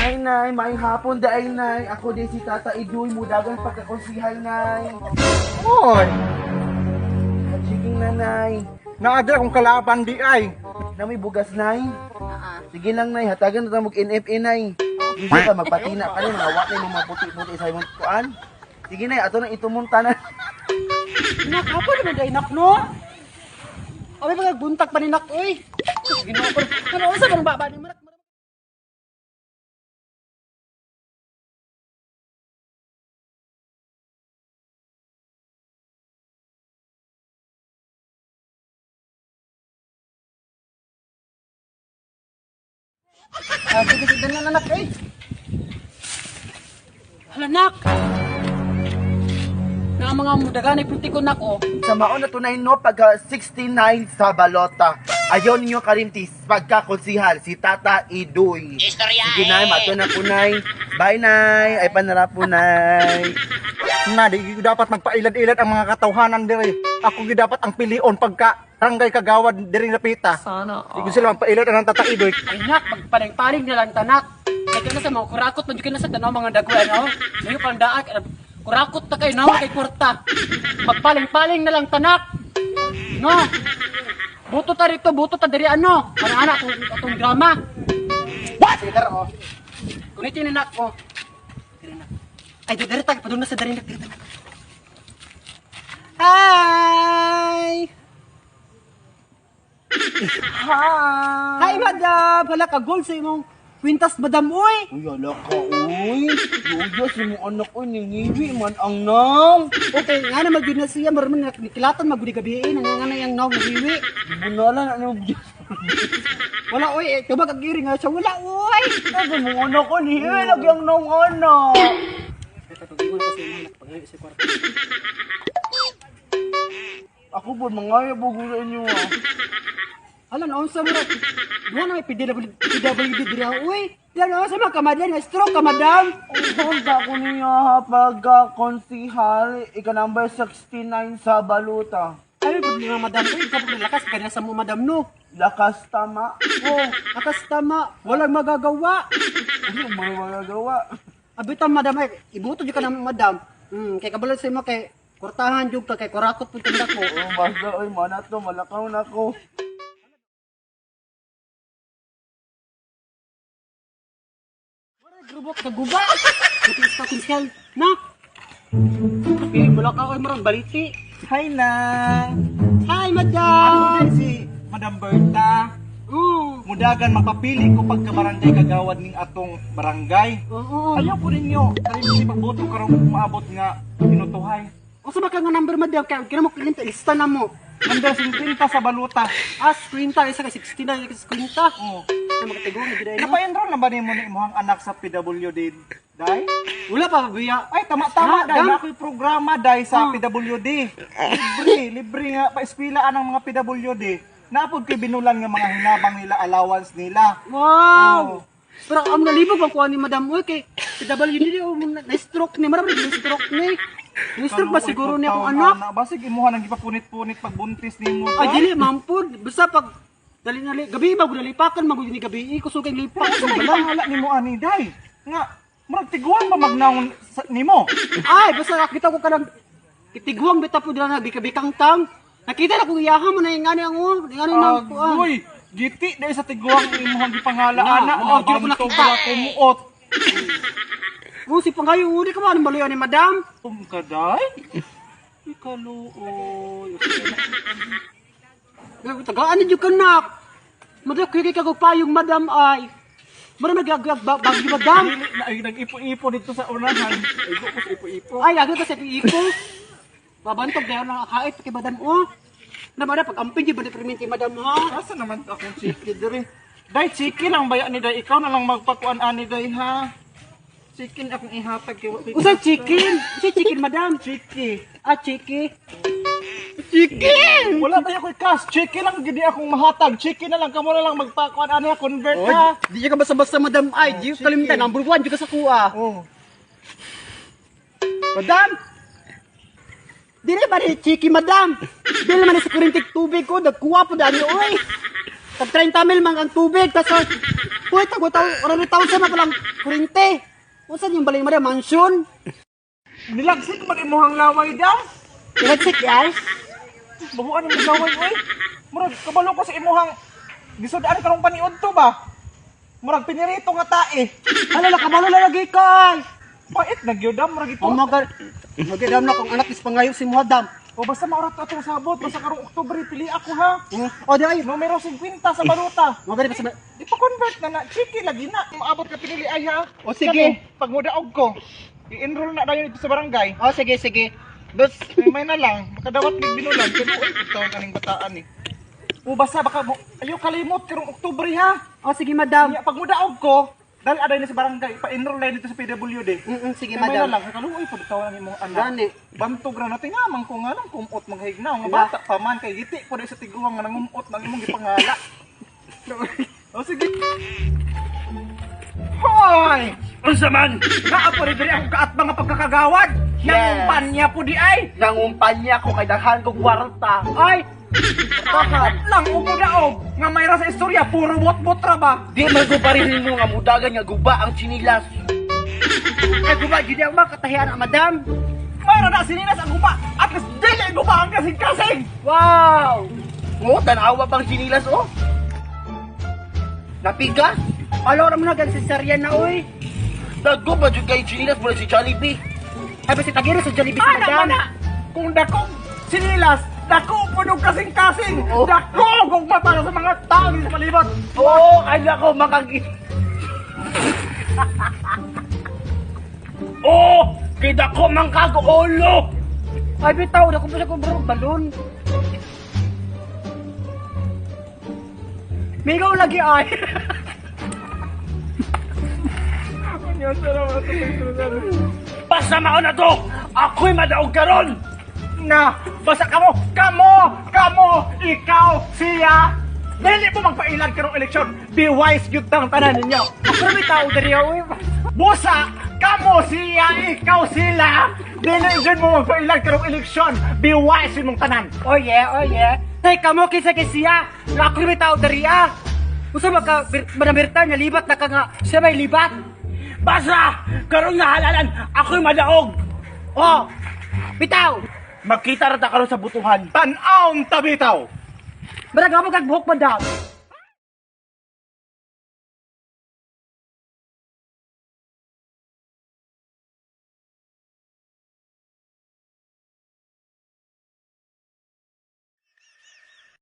Nay, nay, maayong hapon daay, nay. Ako din si Tata Iduy, mudagan pagkakonsihal, nay. Oy, Chiking nanay. Naada akong kalaban di ay. Na may bugas, nay. Sige lang, nay. Hatagan na ta mag NFA, nay. Gusto ka magpatina ka rin. Mga na mga puti-puti sa imong kuan. Sige, nay. Ato na itumong tanan. Nak, ako naman day nak no. Abi mga buntak pa ni nak oy. Ginoo ko. Ano unsa bang baba ni Marak? Ah, sige, sige na anak oy. Hala nak. Na ang mga mudagan ay puti ko nak oh. Sa maon na tunay no, pagka 69 sa balota. Ayaw ninyo karimtis pagkakonsihal si Tata Iduy. Sige, nay. Mato na po, nay. Bye, nay. Ay, panara po, nay. Na di gyud dapat magpailad-ilad ang mga katawhanan diri. Ako gyud dapat ang pilion pagka barangay kagawad diri napita. Sana. Di gyud sila magpailad ang Tata Idoy. Ay nak, magpaling-paling na lang tanak. Kaya na sa mga kurakot, man na sa tanaw mga dagwa, no? Ngayon pang daak, kurakot na kayo, no? Kay kwarta. Magpaling-paling na lang tanak. No? Buto ta rito, buto ta diri ano? Para anak, atong drama. What? Sige, tara, oh. Kunitin na nak, oh. Diri nak. Ay, diri ta, padung na sa diri nak, diri ta. Hi! Hi! Hi, madam! Hala ka gold sa imong kwintas, madam, uy! Uy, ala ka, uy. Luya, si mong anak, uy, ningiwi man ang nam. Okay, nga na magyud na siya, maraming nikilatan magudi gabi eh, nga na yang naw magiwi. Bunalan, ano, Wala oy, eh, tubag ang iri nga siya, wala oy. Sabi mong anak, uy, nihiwi lagi ang naong anak. Tatagingon ko sa inyo, nakapagayo sa kwarto. Ako po, mga po sa inyo, ah. Hala na unsa mo ra? Duha na may PWD PWD diri oy. Yan na unsa man ka madam, na stroke ka madam. Ang ko niya ha, pagka-konsihal, ika number 69 sa baluta. Ay pud nga madam, oy, kapag lakas kanya sa mo madam no. Lakas tama. Oh, akas tama, walang magagawa. Ano mga magagawa? Abitan madam ay ibuto jud ka na madam. Kay kabalan sa imo kay kurtahan jud ka kay kurakot pud kanda ko. Oh, basta, oy, mana to, malakaw na ko. Grubok ka guba. Buti sa konsyal na. Pili mo lang ako marang baliti. Hi na. Hi madam. Si Madam Berta. Mudagan magpapili ko pagka barangay kagawad ning atong barangay. Oo. Ayaw po ninyo. Kalimti pagboto karong umaabot nga tinutuhay. Unsa ba ka nga number madam kay kina mo kilinta ilista na mo. Number 50 sa baluta. Ah, 50 isa ka 69 isa ka 50. Oh. Na makatigo na gid no. Napa-enroll na ba nimo ni imong anak sa PWD, Day? Wala pa biya. Ay, tama-tama, Ah, Day. dam? Na ako'y programa, Day, sa Ah. PWD. Libre, libre nga. Paeskwilaan ang mga PWD. Naapod kay binulan nga mga hinabang nila, allowance nila. Wow. Pero ang nalibog ang kuha ni madam oy kay PWD o na stroke ni marami na stroke ni. Na stroke ba Kaluoy siguro pag niya akong taon, anak? ana. Basig imuha nang gipapunit-punit pagbuntis nimo. Ay dili mampod basta pag dali na gabi ba gud lipakan magud ni gabi kusog kay lipak Pero sa sa may balang. pangalan nimo ani, Day? Nga, murag tiguan ba magnaon nimo? Ay basta nakita ko kanang kitiguang bitaw po dila na bikabikang tang. Nakita na kung iyaha mo na yung ngani ang oh, yung ngani nang kuan. Agoy, giti dahil sa tiguang imuhang gipanghala Na, ana. oo, di ko Nabantog nakita. ra kumuot. Oh, si pangayo uli ka man maluya ni madam. Um ka, Day? Ikaluoy. Tagaan ni ka nak. Madam kay kay payong madam ay. Mara nagyagag bagyo madam. Dili na ay nag-ipo-ipo dito sa unahan. Ay, ko sa ipo-ipo. Ay agad ka sa ipo. Babantog dayon lang kait kay madam oh. Na madam pag amping di ba deprimente madam ha? Asa naman akong chiki diri? Day, chiki lang ba ni Day? Ikaw na lang magpakuan ani Day ha. Chicken akong ihatag kay Usa chicken. Usa chicken madam. Chiki. Ah, chiki. Chicken! Wala tayo ko'y cash. Chiki lang gidi akong mahatag. Chiki na lang kamo na lang magpakuan ani ha convert ha. Di ka basta-basta madam ay. Di sige. kalimtan number 1 di ka sa kuha. Oh. Madam! Dili ba ni chiki madam? Dili man ni sa kurintik tubig ko, nagkuha po dani oy. Tag 30 mil man ang tubig tas uy tag 100,000 na palang kurente. Unsa yung balay madam mansion? Nilagsik man imuhang laway daw. Nilagsik guys. Bahuan ang laway oy. Murag kabalo ko sa imuhang gisud-an karong paniud to ba? Murag pinirito nga tae. Ala la kabalo la lagi kay. Pait na gyud dam murag ito. Oh my God. Magidam na kung anak is pangayo si Muadam. O basta maorat atong sabot basta karong Oktubre pili ako ha. O di ay. Numero 50 sa baluta. Magari pa sa Ipa-convert na na. Chiki lagi na. Maabot ka pinili ay ha. O, sige. Kani, pag mudaog ko, i-enroll na dayon ito sa barangay. O sige sige. Bus May may na lang, makadawat mig binulan kay uy taon aning bataan ni. O basta baka mo, ayo kalimot karong Oktubre ha. O sige madam. Nya, pag mudaog ko, dahil aday na sa barangay, pa-enroll na dito sa PWD. Sige May may na madam. lang, kaluoy pud taon ang imong anak. Gani. Bantog ra na tingamang ko nga lang kumot maghignaw nga Wala. bata pa man kay giti po sa tiguang nga nangumot nang imong gipangala. O sige. Hoy! Unsa man? Naa po rin diri akong kaat mga pagkakagawad. Yes. Nangumpan niya po di ay. Nangumpanya ko kay daghan kog kwarta. Ay! Bakit lang umudaog nga mayra sa istorya puro bot-bot ra ba? Di man ko parehin mo nga mudagan nga guba ang chinilas. Ay guba jud ang mga katahian ang madam. Mayra na sinilas ang guba. At least dili guba ang kasing-kasing. Wow! Oo, tanawa pang chinilas oh. Napiga? Alo ra mo na gan si Saryan na oy. Dago pa jud kay chinilas mura si Jollibee. Ay basta tagiro sa Jollibee si Ana madam. man na. Kung dako sinilas, dako punog kasing-kasing. Oh. Dako gugma para sa mga tao sa palibot. Oo, oh, ay nako makag. Oo, kay dako man kag ulo. Ay bitaw na ko pa siya kung bro balon. Migaw lagi ay. Basta mao na to. Ako'y madaog karon. Na, basta kamo, kamo, kamo, ikaw, siya. Dili mo magpailan karong eleksyon. Be wise gyud tang tanan ninyo. Ako ra may tao diri oy. Busa, kamo, siya, ikaw, sila. Dili jud mo magpailan karong eleksyon. Be wise imong tanan. Oh yeah, oh yeah. Tay kamo kinsa kay siya. Nga ako ra may tao diri ah. Usa ba ka manamirta nga libat na ka nga siya may libat. Basta karon nga halalan, ako'y madaog. Oh. Bitaw. Magkita ra ta karon sa butuhan. Tan-awon tabitaw. Barang mo kag buhok madam.